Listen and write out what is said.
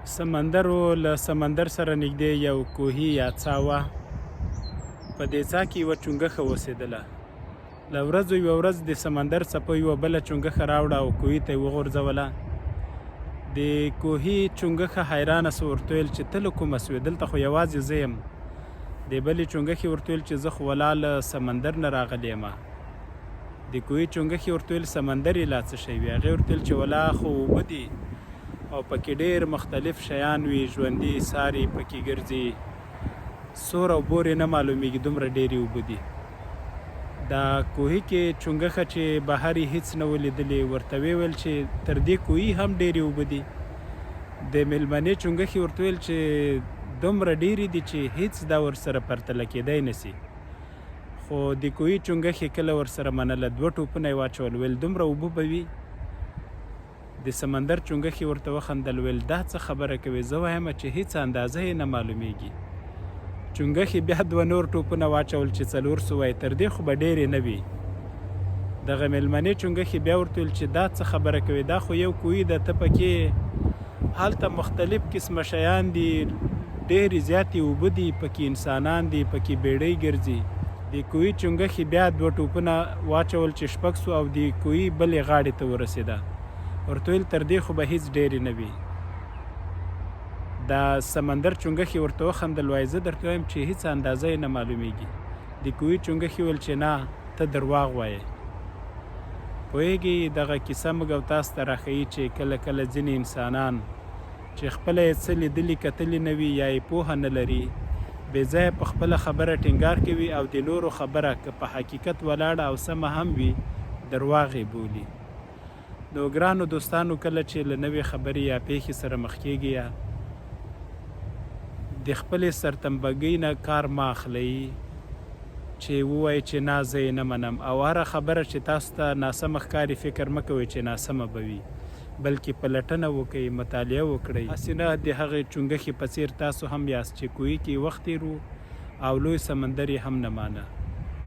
سمندر و، له سمندر سره نږدې یو کوهي یا څاه وه. په دې څاه کې یوه چونګښه اوسېدله. له ورځو یوه ورځ د سمندر څپو یوه بله چونګښه راوړه او کوهي ته یې وغورځوله. د کوهي چونګښه حیرانه سوه، ورته ویل چې ته له کومه سوې، دلته خو یوازې زه یم. د بلې چونګښې ورته ویل چې زه خو ولا له سمندر نه راغلې یم. د کوهي چونګښې ورته ویل سمندر یې لا څه شی وي؟ هغې ورته ویل چې ولا خو اوبه دي او پکې ډېر مختلف شیان وي، ژوندي ساري پکې ګرځي، سور او بور یې نه معلومېږي، دومره ډېرې اوبه دي. دا کوهي کې چونګښه چې بهر یې هیڅ نه و لیدلي، ورته ویې ویل چې تر دې کوهي هم ډېرې اوبه دي. د مېلمنې چونګښې ورته ویل چې دومره ډېرې دي چې هیڅ دا ورسره پرتله کېدای نه سي. خو د کوهي چونګښې کله ورسره منله، دوه ټوپونه یې واچول، ویل دومره اوبه به وي؟ د سمندر چونګښې ورته وخندل، ویل دا څه خبره کوې، زه وایم چې هیڅ اندازه یې نه معلومیږي. چونګښې بیا دوه نور ټوپونه واچول چې څلور سوه یې، تر دې خو به ډېرې نه وي. دغه مېلمنې چونګښې بیا ورته ویل چې دا څه خبره کوې، دا خو یو کوهي ده، ته پکې هلته مختلف قسمه شیان دي، ډېرې زیاتې اوبه دي، پکې انسانان دي، پکې بېړۍ ګرځي. د کوهي چونګښې بیا دوه ټوپونه واچول چې شپږ سو او د کوهي بلې غاړې ته ورسېده. ورته ویل تر دې خو به هیڅ ډېرې نه وي. د سمندر چونګښې ورته وخندل وایي زه درته وایم چې هیڅ اندازه یې نه معلومیږي. د کوهي چونګښې ویل چې نه ته درواغ وایې. پوهیږئ دغه کیسه موږ او تاسو ته راښيي چې کله کله ځینې انسانان چې خپله یې څه لیدلي کتلي نه وي یا یې پوهه نه لري، بې ځایه په خپله خبره ټینګار کوي او د نورو خبره که په حقیقت ولاړه او سمه هم وي، درواغ یې بولي. نو ګرانو دوستانو کله چې له نوې خبرې یا پېښې سره مخ کېږئ یا د خپلې سرتمبګۍ نه کار مه اخلئ چې ووایئ چې نه زه یې نه منم او هره خبره چې تاسو ته ناسمه ښکاري فکر مه کوئ چې ناسمه به وي. بلکې پلټنه وکړئ، مطالعه وکړئ، هسې نه د هغې چونګښې په څېر تاسو هم یاست چې کوهي کې یې وخت تېر و او لوی سمندر یې هم نه مانه.